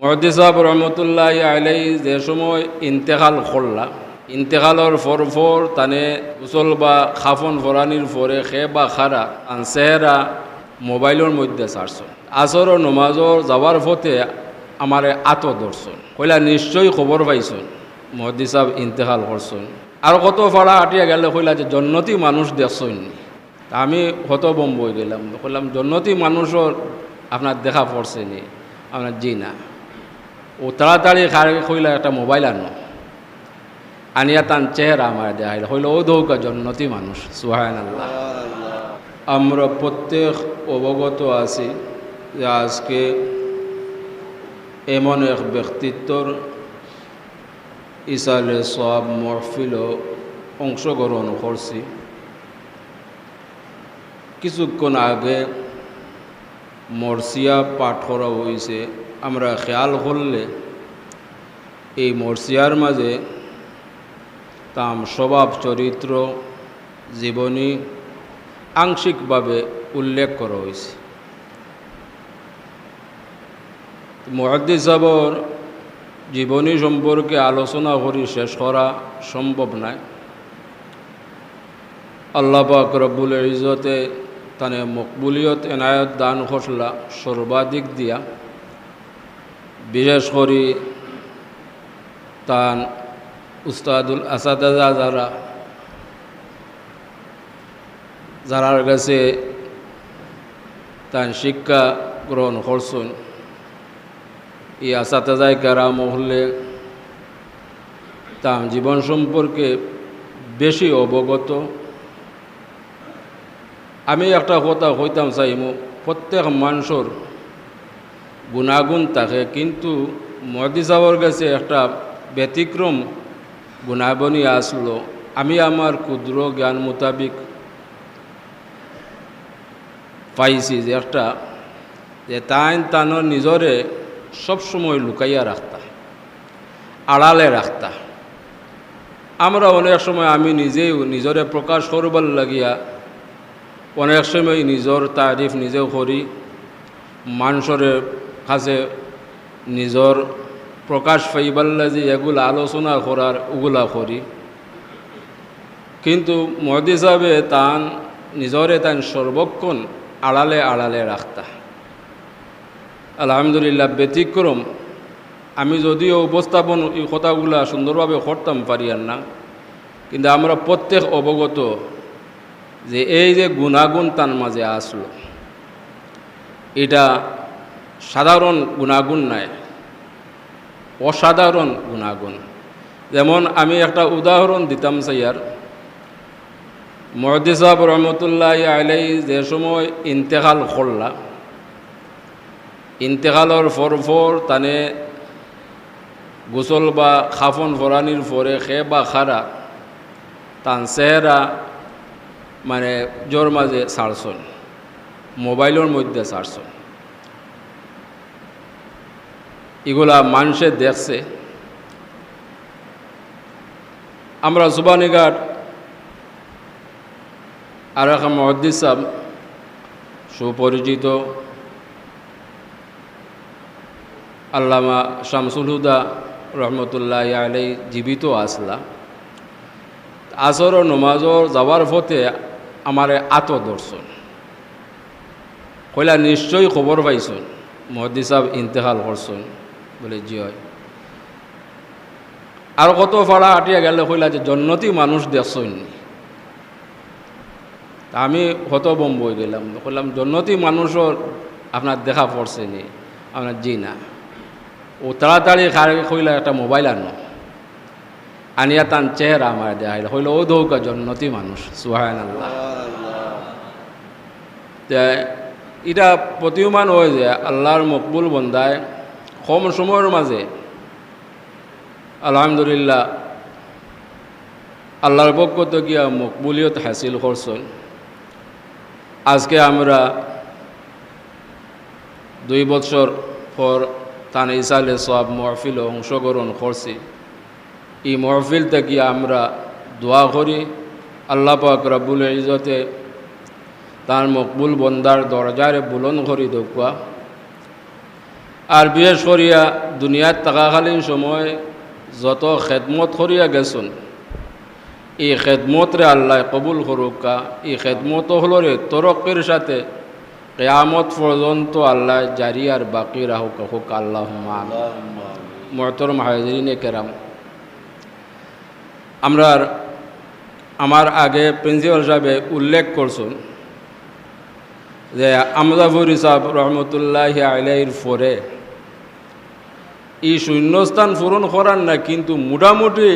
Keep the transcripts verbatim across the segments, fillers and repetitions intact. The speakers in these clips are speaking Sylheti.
মুহাদ্দিস সাহেব রহমতুল্লাহ আলাই যে সময় ইন্তেকাল করলা, ইন্তেকালর পর পর তানে গোসল বা কাফন পরানির পরে কে বা খারা তান চেহারা মোবাইলর মধ্যে ছাড়ছইন। আসরর নমাজর যাওয়ার পথে আমারে আতো ধরছইন, কইলা নিশ্চয়ই খবর পাইছইন মুহাদ্দিস সাহেব ইন্তেকাল করছইন। আর কত ফাড়া আটিয়া গেলে কইলা যে জন্নতি মানুষ দেখছইন নি? তা আমি হতভম্ব অই গেলাম, কইলাম, "জন্নতি মানুষর আপনার দেখা পড়ছে নি?" আপনার, "জি না।" ও তাড়াতাড়ি কারে কইলা, "একটা মোবাইল আনো।" আনিয়া তান চেহারা আমারে দেখাইল, কইল, "ও দৌকা জন্নতি মানুষ।" সুবহানাল্লাহ। আমরা প্রত্যেক অবগত আছি যে আজকে এমন এক ব্যক্তিত্বর ইসালে সওয়াব মহফিলও অংশগ্রহণ করছি। কিছুক্ষণ আগে মরসিয়া পাঠ করা হইছে। আমরা খেয়াল করলে এই মরসিয়ার মাঝে তাম স্বভাব চরিত্র, জীবনী আংশিকভাবে উল্লেখ করা হইছে। মুহাদ্দিস সাহেবর জীবনী সম্পর্কে আলোচনা করি শেষ করা সম্ভব নায়। আল্লাহ পাক রব্বুল ইজ্জতে তানে মকবুলিয়ত এনায়েত দান করলা সর্বাদিক দিয়া। বিশেষ করি তান উস্তাদুল আসাতাজা যারা, যারার কাছে তান শিক্ষা গ্রহণ করছইন, এই আসাতাজায়ে কেরাম অকলে তান জীবন সম্পর্কে বেশি অবগত। আমি একটা কথা কইতাম চাইমু, প্রত্যেক মানষর গুণাগুণ থাকে, কিন্তু মুহাদ্দিস সাহেবর গেছে একটা ব্যতিক্রম গুণাবলী আসলো। আমি আমার ক্ষুদ্র জ্ঞান মোতাবিক পাইছি যে একটা, যে তাইন তানর নিজরে সবসময় লুকাইয়া রাখতা, আড়ালে রাখতা। আমরা অনেক সময়, আমি নিজেও নিজরে প্রকাশ করবার লাগিয়া অনেক সময় নিজর তারিফ নিজেও করি, মানষর কাছে নিজর প্রকাশ পাইবার লাগি এগুলা আলোচনা করার ওগুলা করি। কিন্তু মুহাদ্দিস সাহেবে তান নিজরে তান সর্বক্ষণ আড়ালে আড়ালে রাখতা। আলহামদুলিল্লাহ, ব্যতিক্রম। আমি যদিও উপস্থাপন এই কথাগুলা সুন্দরভাবে করতাম পারিয়ার না, কিন্তু আমরা প্রত্যেক অবগত যে এই যে গুণাগুণ তান মাঝে আসলো, এটা সাধারণ গুণাগুণ নায়, অসাধারণ গুণাগুণ। যেমন আমি একটা উদাহরণ দিতাম চাইয়ার, মুহাদ্দিস সাহেব রহমতুল্লাহ আলাই যে সময় ইন্তেকাল করলা, ইন্তেকালর পর পর তানে গোসল বা কাফন পরানির পরে কে বা খারা তান চেহারা মানে জোর মাঝে ছাড়ছইন, মোবাইলর মধ্যে ছাড়ছইন। ইগুলা মানষে দেখছে। আমরা জুবানীঘাট আর এক মুহাদ্দিস সাহেব, সুপরিচিত আল্লামা শামসুল হুদা রহমতুল্লাহ আলাই জীবিত আসলা। আসরর নমাজর যাওয়ার পথে আমারে আতো ধরছইন, কইলা, "নিশ্চয়ই খবর পাইছইন মুহাদ্দিস সাহেব ইন্তেকাল করছইন?" বলে, "জি অয়।" আর কত ফাড়া আটিয়া গেলে কইলা যে, "জন্নতি মানুষ দেখছইন নি?" তা আমি হতভম্ব অই গেলাম, কইলাম, "জন্নতি মানুষর আপনার দেখা পড়ছে নি?" আপনার, "জি না।" ও তাড়াতাড়ি কারে কইলা, "একটা মোবাইল আনো।" আনিয়া তান চেহারা আমারে দেখাইল, কইল, "ও দৌকা জন্নতি মানুষ।" সুবহানাল্লাহ। তে ইটা প্রতীয়মান অয় যে আল্লাহর মকবুল বন্দায় কম সময়র মাঝে আলহামদুলিল্লাহ আল্লাহর পক্ষ থাকিয়া মকবুলিয়ত হাসিল করছইন। আজকে আমরা দুই বছর পর তান ইসালে সওয়াব মহফিলো অংশগ্রহণ করছি। এই মহফিল থাকিয়া আমরা দোয়া করি, আল্লাহ পাক রব্বুল ইজ্জতে তান মকবুল বন্দার দরজারে বুলন্দ করি দেউক্কা। আর বিশেষ করিয়া দুনিয়াত থাকাকালীন সময় যত খেদমত করিয়া গেছইন, ই খেদমতরে আল্লায় কবুল করউক্কা, ই খেদমত অকলরে তরক্কির সাথে কিয়ামত পর্যন্ত আল্লায় জারি আর বাকি রাখউক্কা, কউক্কা আল্লাহুম্মা আমিন। মুহতারাম হাজিরিনে কেরাম, আমরার, আমার আগে প্রিন্সিপাল সাহেবে উল্লেখ করছইন যে আমজাফুরি সাহেব রহমতুল্লাহি আলাইহির পরে ই শূন্যস্থান পূরণ করার না, কিন্তু মোটামুটি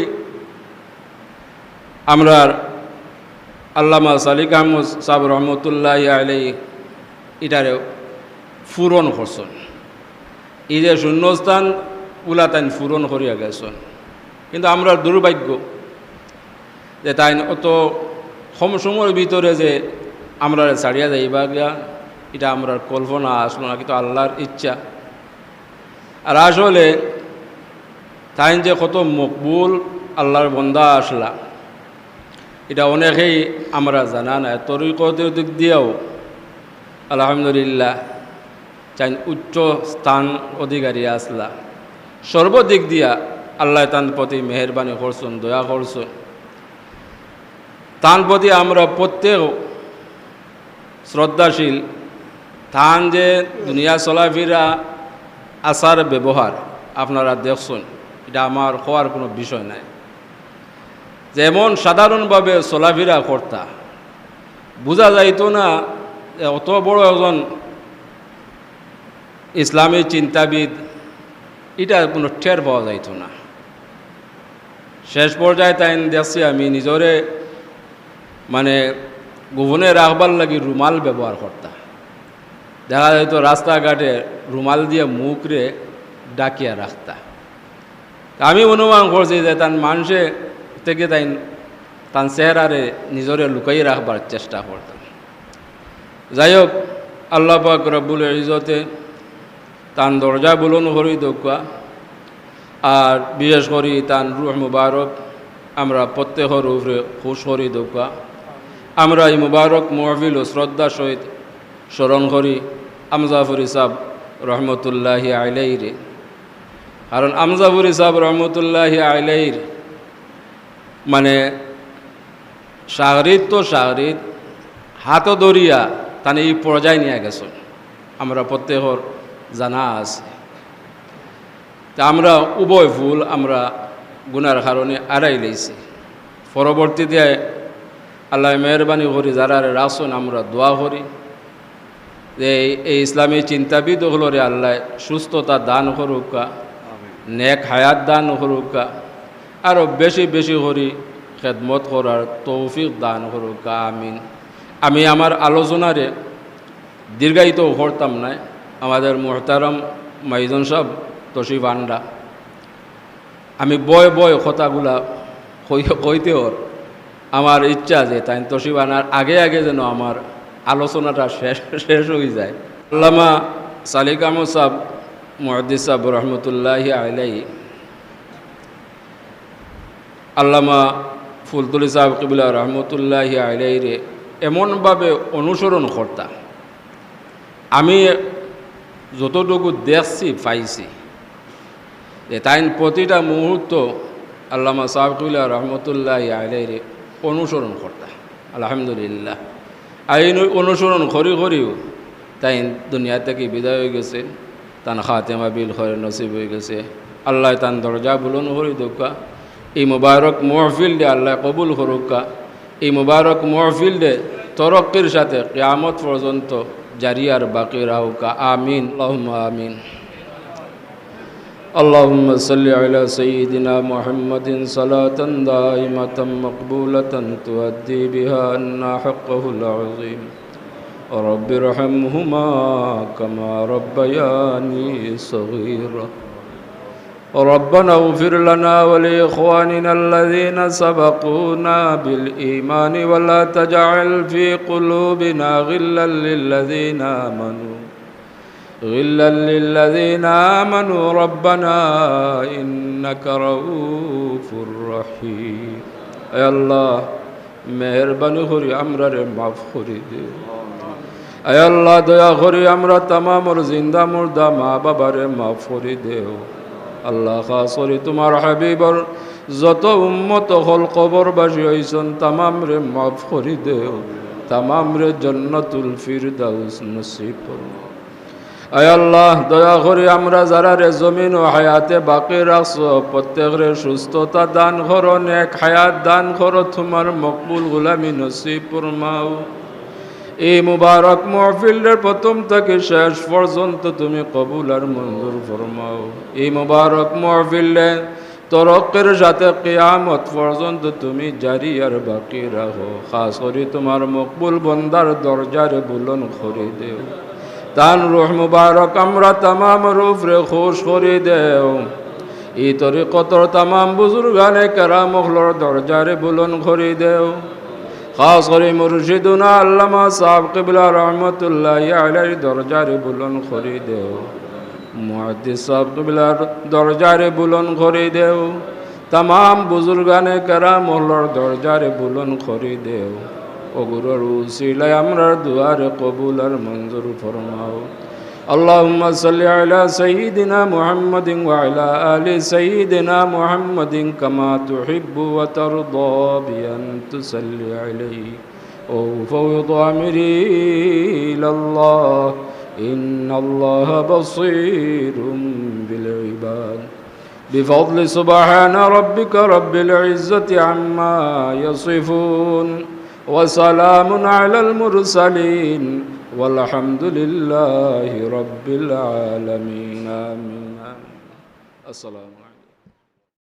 আমরার আল্লামা সালিক আহমদ সাহেব রহমতুল্লাহি আলাইহি ইটারে পূরণ করছইন। ই যে শূন্যস্থান উলা তাইন পূরণ করিয়া গেছইন, কিন্তু আমরার দুর্ভাগ্য যে তাইন অত কম সময়র ভিতরে যে আমরারে ছাড়িয়া যাইবা গিয়া, ইটা আমরার কল্পনা আছলো না, কিন্তু আল্লাহর ইচ্ছা। আর আসলে তাইন যে কত মকবুল আল্লাহর বন্দা আছলা, ইটা অনেকেই আমরা জানা নাই। তরিকতের দিক দিয়াও আলহামদুলিল্লাহ তাইন উচ্চ স্থান অধিকারী আছলা। সর্বদিক দিয়া আল্লায় তান প্রতি মেহেরবানি করছইন, দয়া করছইন। তান প্রতি আমরা প্রত্যেক শ্রদ্ধাশীল। তান যে দুনিয়া চলাফিরা, আচার ব্যবহার আপনারা দেখছইন, ইটা আমার কওয়ার কুনু বিষয় নাই। যেমন সাধারণভাবে চলাফিরা করতা, বুঝা যাইতো না যে অত বড় একজন ইসলামী চিন্তাবিদ, ইটা কুনু টের পাওয়া যাইতো না। শেষ পর্যায়ে তাইন দেখছি আমি নিজরে মানে গোপনে রাখবার লাগি রুমাল ব্যবহার করতা। দেখা যাইতো রাস্তাঘাটে রুমাল দিয়া মুখরে ঢাকিয়া রাখতা। তা আমি অনুমান করছি যে তান মানষে থেকে তাইন তান চেহারারে নিজরে লুকাইয়া রাখবার চেষ্টা করতা। যাই হোক, আল্লাহ পাক রব্বুল ইজ্জতে তান দরজা বুলন্দ করি দেউক্কা। আর বিশেষ করি তান রুহ মুবারক আমরা প্রত্যেকর উপরে খুশ করি দেউক্কা। আমরা ই মুবারক মহফিল ও শ্রদ্ধার সহিত স্মরণ করি আমজাফুরি সাহেব রহমতুল্লাহি আলাইহিরে। কারণ আমজাফুরি সাহেব রহমতুল্লাহি আলাইহির মানে শাগরিদ তো শাগরিদ, হাতো ধরিয়া তানে ই পর্যায়ে নিয়া গেছইন, আমরা প্রত্যেকর জানা আছে। তা আমরা উভয় ভুল আমরা গুনার কারণে আড়াই লইছি। পরবর্তীতে আল্লায় মেহেরবানি করি যারারে রাখছইন আমরা দোয়া করি যে এই, এই ইসলামী চিন্তাবিদ অকলরে আল্লায় সুস্থতা দান করউক্কা, নেক হায়াত দান করউক্কা, আরো বেশি বেশি করি খেদমত করার তৌফিক দান করউক্কা। আমিন। আমি আমার আলোচনারে দীর্ঘায়িত করতাম নায়। আমাদের মুহতারাম মাইজন সাহেব তশরিফ আনরা। আমি বয় বয় কথাগুলা কই-, কইতে অর। আমার ইচ্ছা যে তাইন তশরিফ আনার আগে আগে যেন আমার আলোচনাটা শেষ, শেষ অই যায়। আল্লামা সালিক আহমদ সাহেব, মুহাদ্দিস সাহেব রহমতুল্লাহি আলাইহি, আল্লামা ফুলতলি সাহেব কিবলা রহমতুল্লাহি আলাইহিরে এমনভাবে অনুসরণ করতা, আমি যতটুকু দেখছি, পাইছি, যে তাইন প্রতিটা মুহূর্ত আল্লামা সাহেব কিবলা রহমতুল্লাহি আলাইহিরে অনুসরণ করতা। আলহামদুলিল্লাহ, আইন অনুসরণ করি করিও তাইন দুনিয়া থাকি বিদায় অই গেছে, তান খাতেমা বিল খয়র নসিব অই গেছে। আল্লায় তান দরজা বুলন্দ করি দেউক্কা। ই মুবারক মহফিলরে আল্লায় কবুল করউক্কা। ই মুবারক মহফিলরে তরক্কির সাথে কিয়ামত পর্যন্ত জারি আর বাকি রাখউক্কা। আমিন, আল্লাহুম্মা আমিন। اللهم صل على سيدنا محمد صلاة دائمة مقبولة تؤدي بها عنا حقه العظيم. رب ارحمهما كما ربياني صغيرا. ربنا اغفر لنا ولإخواننا الذين سبقونا بالإيمان ولا تجعل في قلوبنا غلا للذين آمنوا غلا للذين آمنوا ربنا إنك رؤوف رحيم. আয় আল্লাহ, মেহেরবানি করি আমরারে মাফ করি দেও। আয় আল্লাহ, দয়া করি আমরা তামামর জিন্দা মুর্দা মা বাবারে মাফ করি দেও। আল্লাহ, খাস করি তুমার হাবিবর যত উম্মত অকল কবরবাসী অইছইন, তামামরে মাফ করি দেও, তামামরে জান্নাতুল ফিরদাউস নসিব করো। আয় আল্লাহ, দয়া করি আমরা যারারে জমিনো হায়াতে বাকি রাখছো, প্রত্যেকরে সুস্থতা দান করো, নেক হায়াত দান করো, তুমার মকবুল গোলামি নসিব ফরমাও। এই মুবারক মাহফিলরে প্রথম থাকি শেষ পর্যন্ত তুমি কবুল আর মঞ্জুর ফরমাও। এই মুবারক মাহফিলরে তরক্কির সাথে কিয়ামত পর্যন্ত তুমি জারি আর বাকি রাখো। খাস করি তুমার মকবুল বন্দার দরজারে বুলন্দ করি দেও। তান রুহ মুবারক আমরা তামামর উপরে খুশ করি দেও। ই তরিকতর তামাম বুজুর্গানে কেরাম অকলর দরজারে বুলন্দ করি দেও। খাস করি মুর্শিদুনা আল্লামা সাহেব কিবলা রহমতুল্লাহি আলাইহির দরজারে বুলন্দ করি দেও। মুহাদ্দিস সাহেব কিবলার দরজারে বুলন্দ করি দেও। তামাম বুজুর্গানে কেরাম অকলর দরজারে বুলন্দ করি দেও। অগুরর উসিলায় আমরার দোয়ারে কবুল আর মঞ্জুর ফরমাও। اللهم صل على سيدنا محمد وعلى آل سيدنا محمد كما تحب وترضى بأن تصلي عليه. أفوض أمري إلى الله، إن الله بصير بالعباد. بفضل سبحان ربك رب العزة عما يصفون، وسلام على المرسلين، والحمد لله رب العالمين. آمين. السلام.